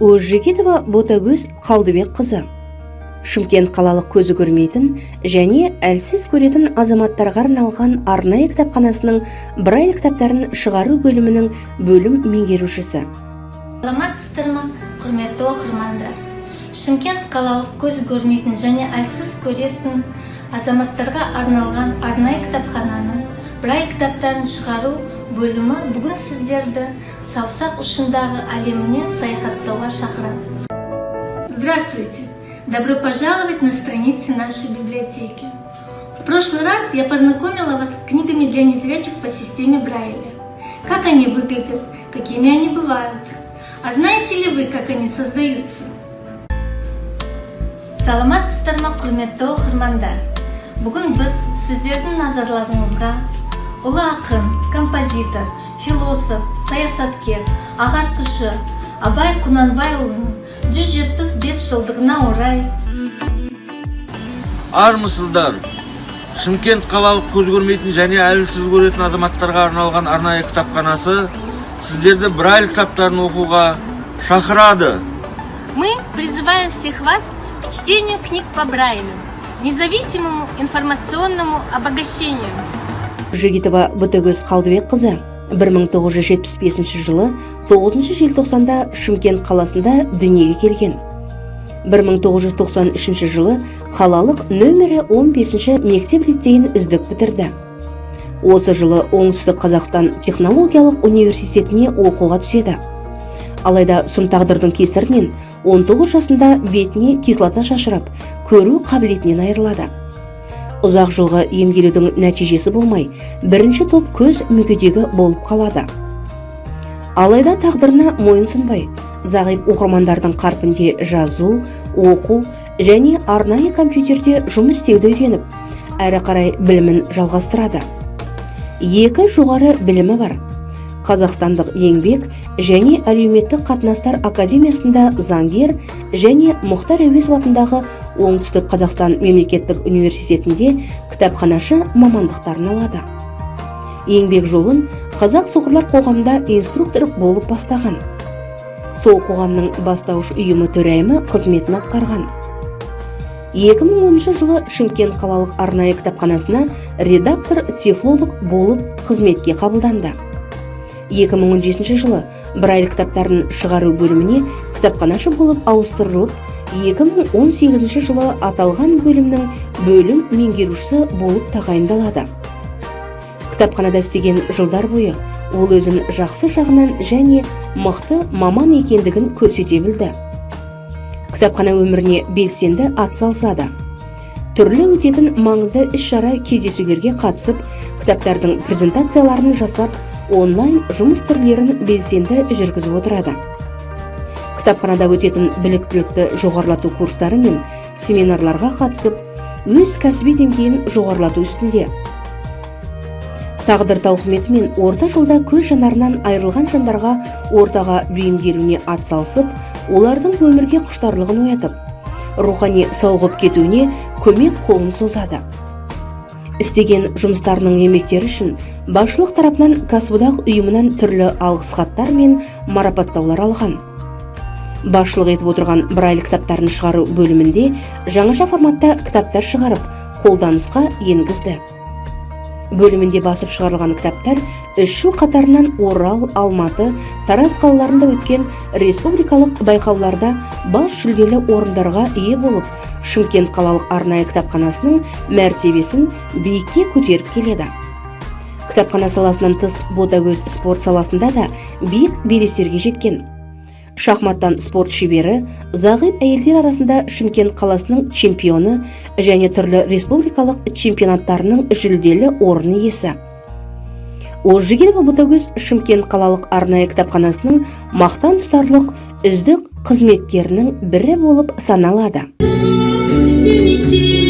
Өзжігітова Ботагөз Қалдыбекқызы — Шымкент қалалық көзі көрмейтін және әлсіз көретін азаматтарға арналған арнайы кітапханасының Брайль кітаптарын шығару бөлімінің бөлім меңгерушісі. Саламатсыздар ма, құрметті оқырмандар! Шымкент қалалық көз көрмейтін және әлсіз көретін азаматтарға арналған арнайы кітапхананың Брайль кітаптарын шығару бөлімі бүгін сіздерді саусақ ұшындағы әлеміне саяхаттауға шақырады. Здравствуйте! Добро пожаловать на страницы нашей библиотеки. В прошлый раз я познакомила вас с книгами для незрячих по системе Брайля. Как они выглядят, какими они бывают. А знаете ли вы, как они создаются? Саламатсыздар ма, құрметті оқырмандар! Бүгін біз сіздердің назарларыңызға ұлы ақын, композитор, философ, саясаткер, ағартушы Абай Құнанбайұлының 175 жылдығына орай Армысыздар! Шымкент қалалық көз көрмейтін және әлсіз көретін азаматтарға арналған арнайы кітапханасы сіздерді Брайль кітаптарын оқуға шақырады. Мы призываем всех вас к чтению книг по Брайлю, независимому информационному обогащению. Жігітова Ботагөз Қалдыбекқызы 1975 жылы 9 желтоқсанда Шымкент қаласында дүниеге келген. 1993 жылы қалалық нөмірі 15 мектеп лицейін үздік бітірді. Осы жылы Оңтүстік Қазақстан технологиялық университетіне оқуға түседі. Алайда сұм тағдырдың кесірінен 19 жасында бетіне кислота шашырап, көру қабілетінен айырылады. Ұзақ жылғы емделудің нәтижесі болмай, бірінші топ көз мүгедегі болып қалады. Алайда тағдырына мойынсұнбай, зағип оқырмандардың қарпінде жазу, оқу және арнайы компьютерде жұмыс істеуді үйреніп, әрі қарай білімін жалғастырады. Екі жоғары білімі бар: Қазақстандық еңбек және әлеуметтік қатынастар академиясында заңгер және Мұхтар Әуезов атындағы Оңтүстік Қазақстан мемлекеттік университетінде кітапханашы мамандықтарын алады. Еңбек жолын Қазақ соқырлар қоғамында инструктор болып бастаған. Сол қоғамның бастауыш ұйымы төрайымы қызметін атқарған. 2010 жылы Шымкент қалалық арнайы кітапханасына редактор тифлолог болып қызметке қабылданды. 2017 жылы Брайль кітаптарын шығару бөліміне кітапханашы болып ауыстырылып, 2018 жылы аталған бөлімнің бөлім меңгерушісі болып тағайындалады. Кітапханада істеген жылдар бойы ол өзін жақсы жағынан және мықты маман екендігін көрсете білді. Кітапхана өміріне белсенді атсалысады. Түрлі өтетін маңызды іс-шара, кездесулерге қатысып, кітаптардың презентацияларын жасап, онлайн жұмыс түрлерін белсенді жүргізіп отырады. Кітапханада өтетін біліктілікті жоғарылату курстары мен семинарларға қатысып, өз кәсіби деңгейін жоғарылату үстінде. Тағдыр тауқыметімен орта жолда көз жанарынан айырылған жандарға ортаға бейімделуіне атсалысып, олардың өмірге құштарлығын оятып, рухани сауығып кетуіне көмек қолын созады. Істеген жұмыстарының еңбектері үшін басшылық тарапынан, кәсіподақ ұйымынан түрлі алғыс хаттар мен марапаттаулар алған. Басшылық етіп отырған Брайль кітаптарын шығару бөлімінде жаңаша форматта кітаптар шығарып, қолданысқа енгізді. Бөлімінде басып шығарылған кітаптар 3 жыл қатарынан Орал, Алматы, Тараз қалаларында өткен республикалық байқауларда бас жүлделі орындарға ие болып, Шымкент қалалық арнайы кітапханасының мәртебесін биікке көтеріп келеді. Кітапхана саласынан тыс Ботагөз спорт саласында да биік белестерге жеткен. Шахматтан спорт шебері, зағип әйелдер арасында Шымкент қаласының чемпионы және түрлі республикалық чемпионаттарының жүлделі орын иесі. Озжігітова Ботагөз Шымкент қалалық арнайы кітапханасының мақтан тұтарлық үздік қызметкерінің бірі болып саналады. Все метели.